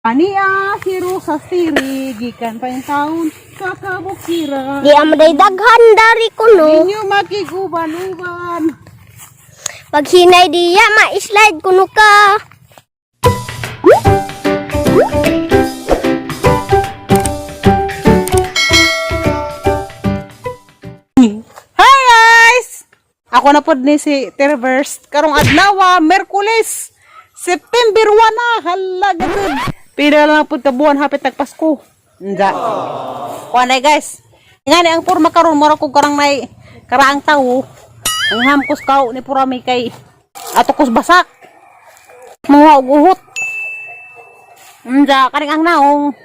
Ania si Rosa Siri gikan pa yung taon sa kabukiran. Di amaday daghan dari kuno. Inyo makiguban-uban. Pag hinay diya ma-slide kuno ka. Hi guys! Ako na pod ni si Terverse. Karong adlaw, Merkules, September 1 na. Hala gud. Pila lang pod ka buwan hapit nag Pasko. Unja. Kuan na guys. Ngani ang porma karon mura kog karang nay karaang tawo. Ang hamkos kao ni purami kay ato kos basak. Mga og uhot. Unja kaning ang naong.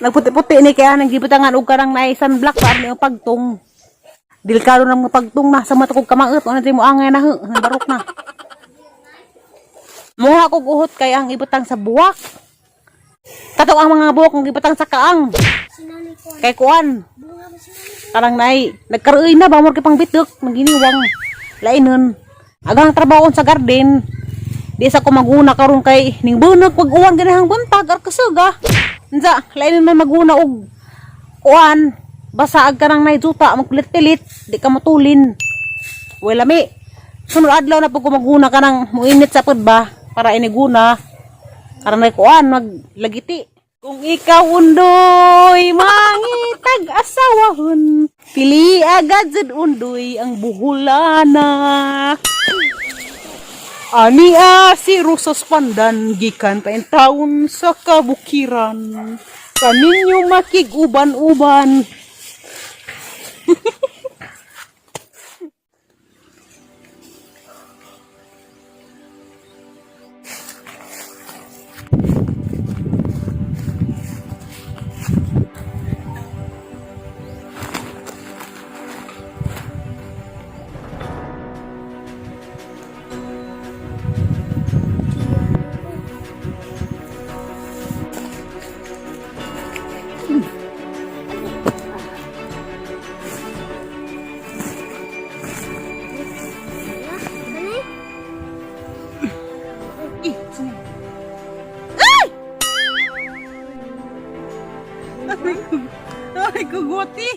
Nagputi-puti ni kaya nang gibutangan og karang nay sunblock para ni pagtong. Delikado ng mapagtong na sa mata kog kamaot ano mo angay na ho, barok na. Muha kog uhot kay ang ibutang sa buwak. Kato ang mga buwak ang ibutang sa kaang. Kay kuan. Karang nay nagkaroy na ba mo kay pangbitok maginiwang lainon. Agang trabaho sa garden. Di sa ko maguna karon kay ning bunag pag uwan ganahang buntag ar kasuga. Unsa lainon man maguna og kuan basa ag karang nay juta magpilit-pilit di ka matulin. Wala mi. Sunod adlaw na pag kumaguna ka ng muinit sa pud ba para iniguna. Karang nay kuan maglagiti. Kung ikaw undoy mangitag asawahon, pili agad jud undoy ang buhulana. Ania si Rosas Pandan gikan pa taon sa kabukiran. Kaninyo makiguban-uban. Eh, sino? Ay! Ay, kuguti.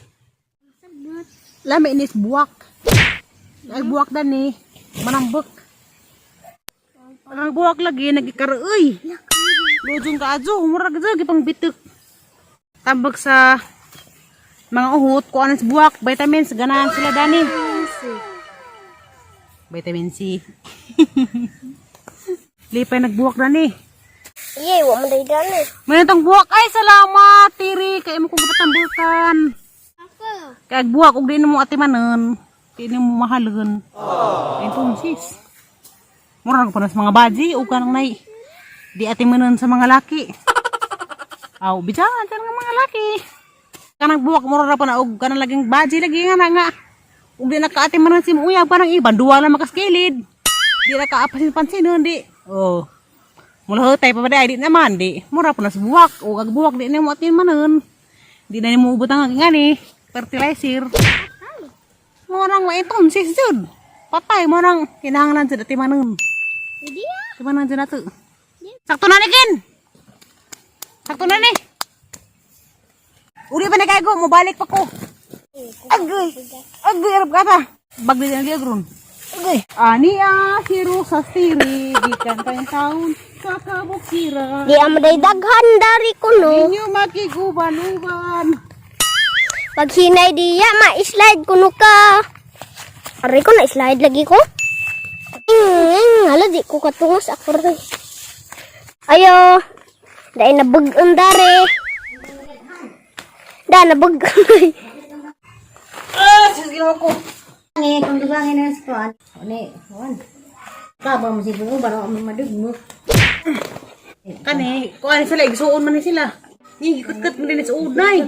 Lami inis buwak. Ay, buwak dan ni. Manambok. Ang buwak lagi, nagikaroy. Lujong ka adyo, murag adyo, gipang bitik. Tambag sa mga uhot, kuan sa buwak, vitamins, ganahan sila dani. Vitamin C. Lipay nagbuwak dani. Iye, wa man day dani. May natong buwak. Ay, salamat, Tiri. Kaya mo kong kapatambukan. Kaya buwak, ug di na mo atimanon. Di na mo mahalon. Ay, sis. Mura na pa na sa mga baji. Ug kanang nay. Di atimanon sa mga laki. Aw, bijan, dyan nga mga laki. Kanang buwak, mura na pa na. Ug kanang laging baji, lagi nga na nga. Ug di nakaatimanon si Muyab, kanang iban. Duwa lang makaskilid. Di na kaapasin-pansinon, di. Oh. Mula hutay pa ba di naman di. Mura po na sa buwak. O ag buwak di na mo atin manon. Di na mo ubot ang aking ani. Fertilizer. Murang maiton sis jud. Patay mo nang kinahanglan jud ati manon. Diya. Di manon jud nato. Sakto na ni Ken. Sakto na ni. Uri pa na kay ko, mobalik pa ko. Agoy. Agoy arap kata. Bagdi na gron. Agoy. Ania si Rosa Siri gikan pa yung taon sa kabukiran. Di amaday daghan dari kuno. Inyo makiguban-uban. Pag hinay diya ma-slide kuno ka. Aray ko na slide lagi ko. Hala di ko katungos ako rin. Ayo. Dai nabag-on dare. Da nabag-on. Ah, sus ginawa ko. Ni kung dugangin na sa kuan. Ni, kuan. Kaba mo siguro baro mo madugmo. Kani, kuan sila igsuon man ni sila. Ni gikut-kut man din sa unay.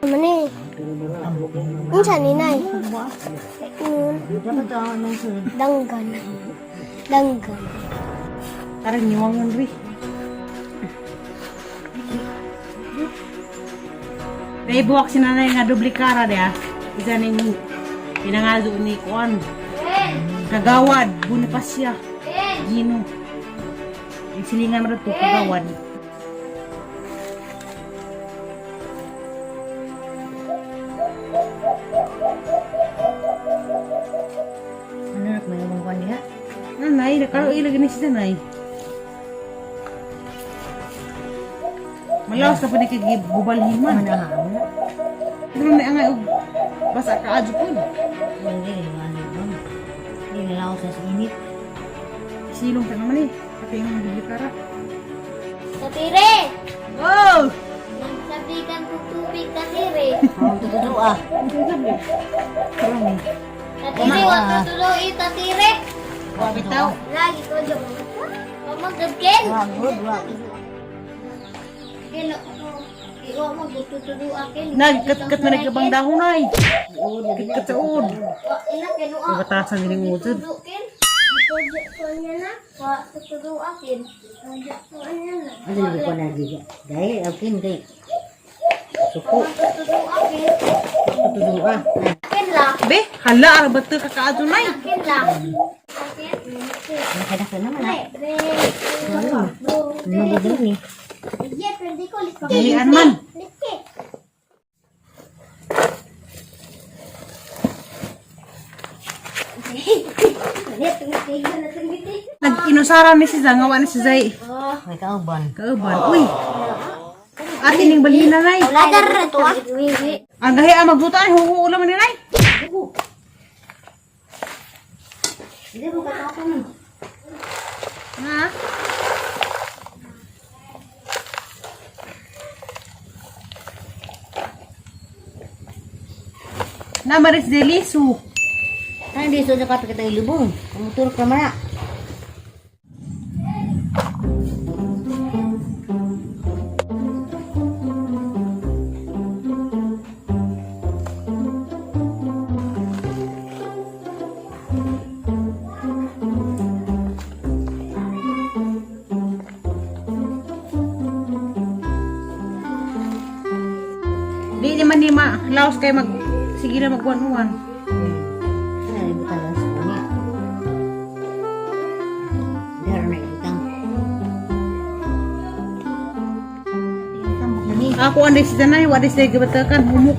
Mani. Unsa ni nay? Danggan. Danggan. Karang niwangan ri. Naibuwak si nanay nga duplikara dia. Isa ning pinangazo ni kuan. Kagawad, Bonifacia. Gino. Ang silingan mo ito, kagawan. Ano nak may umang kuan diha? Nanay, nakaroon lagi ni siya, nay. Malaos na pa ni kay gubalhin man. Ano ha? Ano? Pero na angay og basa ka adyo po. Hindi, ano ba? Hindi nalaos sa init. Silong ka naman eh. Pati yung biblikara. Tatire! Oh! Nagsabikan ko tubig, tatire. Ang tuturo ah. Karang Tatire, wa tutuloy, tatire. bitaw. Lagi ko dyan. Pamagdagkin. Wa good, wa. Kino, iwa mo, tuturo akin. Nagkat-kat na nagkabang dahon ay. Kat-kat sa ud. Wa, ina, kinuha. Ibatasan din ang udod. Tuturo niya na. Wa, tuturo akin. Tuturo niya na. Ano lagi ko na diga? Dahil akin kay suko Tuturo akin. tuturo ah. Akin lang. Be, hala, arabat ka kakaadyo nay. Akin lang. Akin. Nakadako naman ah. Be, Ano? Ano ni? Yeah, pwede ko. Dilian man. Liske. Nag-inusara ni si Zay, ngawa ni si Zay. May kauban. Kauban. Uy! Ate ning balhina nay. Ladar to ah. Ang gahi ang magluto ay huhuula man ni nay. Hindi mo ka man. Ha? Na maris delisu. Ay, hindi so ka kita ilubong. Kumutur ka man ah. Di naman ni ma laos kay mag sige na magwan-uwan. Ano ibutang lang sa kanya. Dara na ibutang. Ako anday si Danay, wa si gibatakan humuk.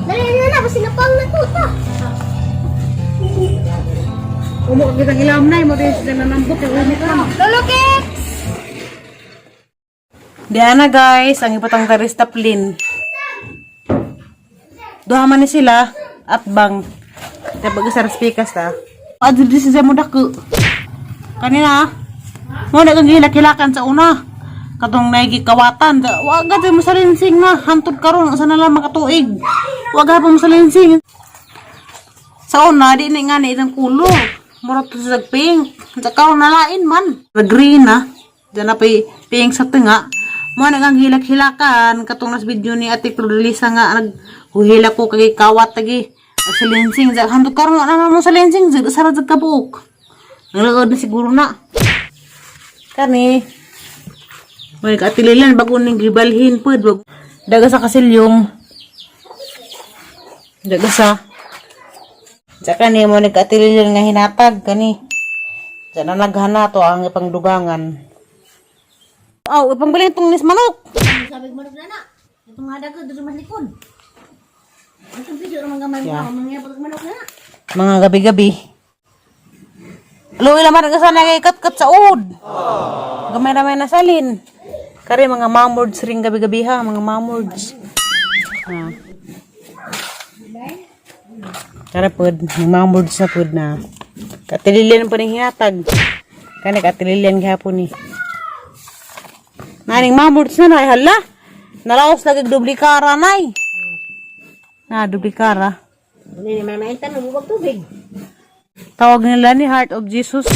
Dali na na, basta napang na to ta. Humuk kitang ilam nay mo si nanambok kay humuk lang. Lolo Keks! Diana guys, ang ipatang tarista plin. Duha man ni sila at bang. Tabag sa speakers ta. Adto di siya mo dako. Kanina mo na kang gihilak-hilakan sa una. Katong naigi kawatan, wa gad mo sa linsing na hantod karon asa na lang makatuig. Wa gapon mo sa linsing. Sa una di ni nga ni itang kulo. Mura to sa pink. Sa karon nalain man. Green na. Diyan na pay pink sa tinga. Mo na kang hilak-hilakan katong nas video ni Ate Florelisa nga naghuhila ko kay kawat tagi. Sa linsing sa hantod karon na mo sa linsing sa sa kabuok. Nanglaod na siguro na. Kani. May kaatililan bago ning gibalhin pud. Daga sa kasilyong. Daga sa. Sa kani mo nagkaatililan nga hinatag kani. Sa na naghana to ang ipangdugangan. Aw, ipangbalin tong nis manok. Sabi ko manok na na. Itong nga dako dito mas likod. Itong video ra man gamay mo Yeah. mga pag manok na. Mga gabi-gabi. Luwi naman ang sana kay kat-kat sa ud. Gamay-ramay na salin. Kari mga mamords ring gabi-gabi ha, mga mamords. Ha. Kari pod, mga mamords na pod na. Katililian po ning hinatag. Kani katililian gihapon ni. Naning mamords na nay hala. Nalaos lagi duplikara nay. Na duplikara. Ini ni mamaintan mo bubag tubig. Tawag nila ni Heart of Jesus.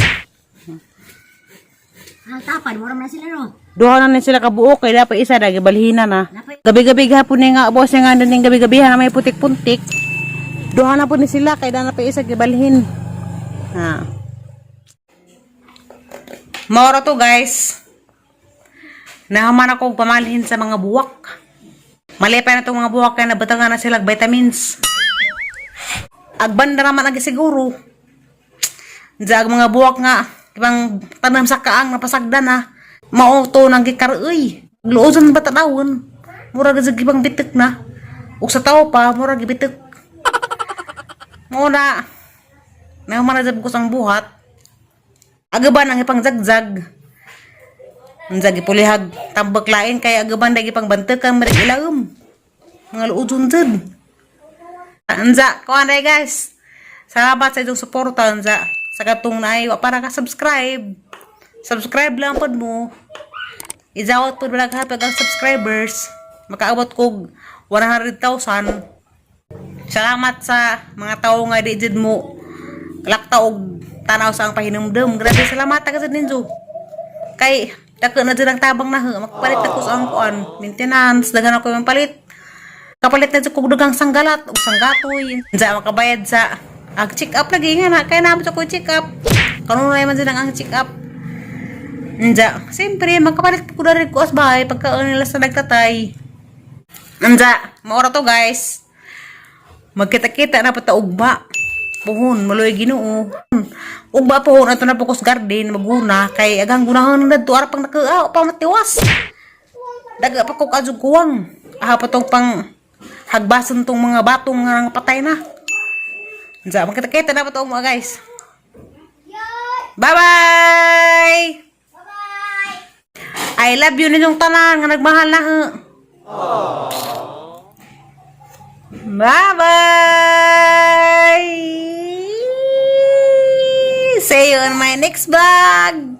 Ang tapad mo ra man sila no. Duha na ni sila kabuok kay dapat isa dagi balhina na. Gabi-gabi gihapon ni nga boss nga ning gabi-gabi na may putik-puntik. Duha na po ni sila kay dana pa isa gibalhin. Ha. Mauro to guys. Nahaman ako pamalhin sa mga buwak. Malipay na itong mga buwak kaya nabatangan na sila og vitamins. Agban na naman agi siguro. Diya ang mga buwak nga. Ibang tanam sa kaang napasagdan na. Mao to nang gikaroy. Luosan ba tanawon? Mura gid gibang bitik na. Ug sa tawo pa mura gibitik. Mao na nahuman na jud ko sang buhat. Agaban ang ipang zagzag. Unsa gipulihag tambak lain kay agaban dagi pang bantekan merek ilaom. Mga luodson jud. Anza, kuan day guys. Salamat sa inyong suporta, anza. Sa katong naay wa para ka subscribe. Subscribe lang pod mo. Izawat pod balaghat ang subscribers. Makaabot kog 100,000. Salamat sa mga tao nga di jud mo lakta og tanaw sa ang pahinumdum. Grabe, salamat ka sa ninyo. Kay dako na jud ang tabang na ho. Magpalit ako sa ang kuan, maintenance, daghan ako yung palit. Kapalit na jud kog dugang sanggalat ug sanggatoy. Unsa makabayad sa ag check up lagi nga na kay namo sa ko check up. Kanunay man jud ang check up. Unsa, siyempre magkapalit ko na rin ko as bahay pagka nila sa nagtatay. Unsa, maora to guys. Magkita-kita na pa ta ugma. Puhon, maloy Ginoo. Ugma puhon ato na pukos garden maguna kay agang gunahon na dadto ara pang nakaa pa matiwas. Daga pa kog adjog kuwang. Aha pa tong pang hagbasan tong mga batong nga patay na. Unsa, magkita-kita na pa ta ugma guys. Bye-bye! I love you ninyong tanan nga nagmahal na ho. Bye-bye! See you on my next vlog!